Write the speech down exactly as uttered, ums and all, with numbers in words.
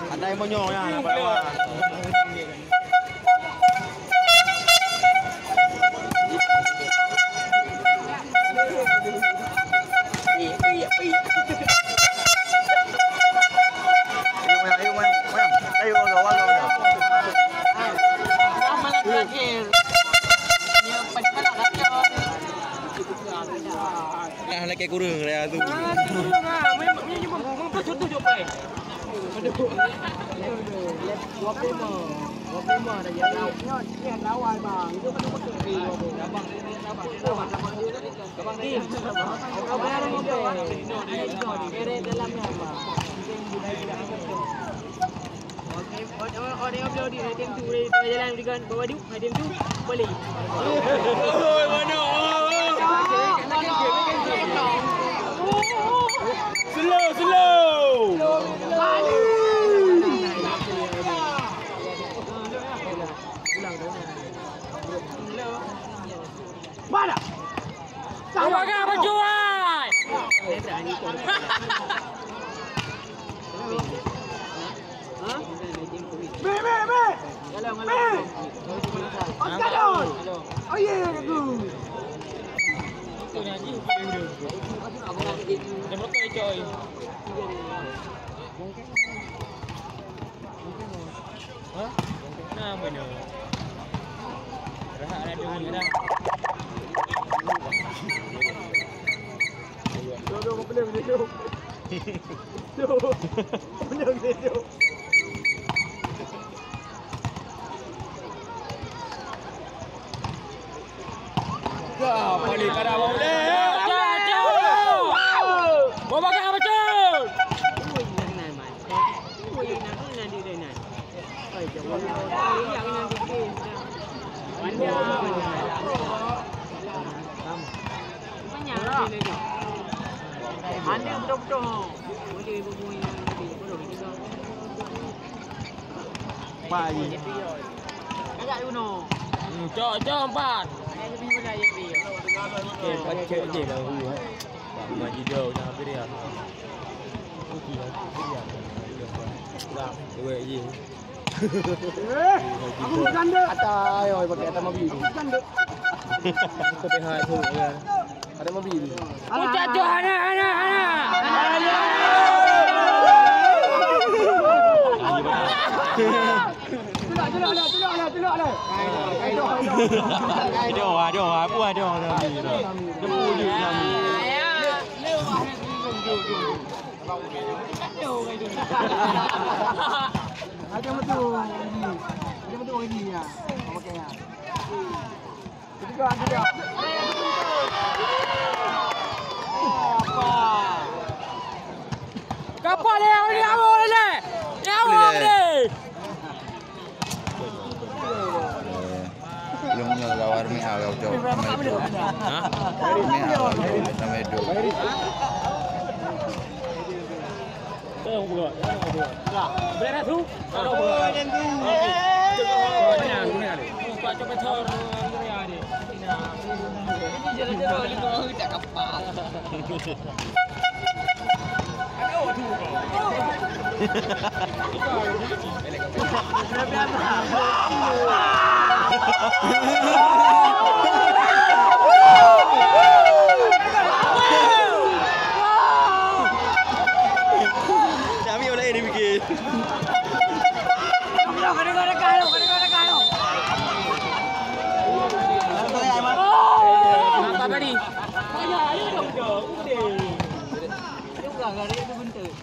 Ada yang monyong ya, nampak lawan. Ayo, ayo, ayo, ayo. Ayo, ayo, ayo, ayo. Malam terakhir. Ya, pada malam terakhir. Nah, lagi kurang dia tu. Ah, kurang ah. Memang, memang, memang tu contoh je, Pai. Aduh. Dua puluh lima. Dua puluh lima dah jadi. Ni, ni awal, bang. Itu kan betul. Abang, abang, abang. Abang, abang. Abang, abang. Abang, abang. Abang, abang. Abang, abang. Slow, slow. Mana? Lembaga pejuang! Meh, meh, meh! Meh! Oscar Don! Oh, ye, bagus! Hah? Nama nyoe? Rahat ladôm ni dah. Dok, dok, peuleueng ni, dok. Dok. Peuleueng ni, dok. Ya, paling kada mau deh. Cok, cok. Bawa bakar betul. Pai. Hmm, cok, cok, empat. Eh, empat cek je lah, hu, eh. Pak Umar Jido, jangan beri, ah. Okey, beri, ah. Dah, dua je. Eh, aku bukan dek. Atai, oi, pakai atas mobil. Aku bukan dek. Aku P H tu, ya. Ada mobil. Ucap tu, anak, anak, anak. Tulak, tulak, tulak, tulak, tulak, tulak. Aduh, aduh, aduh, apa aduh, aduh. Debu je kami. Ada betul ini. Ada betul ini ya. Okey ya. Tiga, tiga. Apa? Kapal yang ni awak ni. Yang awak ni. Lôn nyoe lawan Mia lôn cok sama itu. Ha? Mia lôn cok sama itu. Beres tu? Okey. Pak cok betul. Ini jalan-jalan lima tak kapal. Kami orang ini bikin. Apa tadi? Ayo, ayo dong, dong. Udah. Dia bukan gari itu bentuk.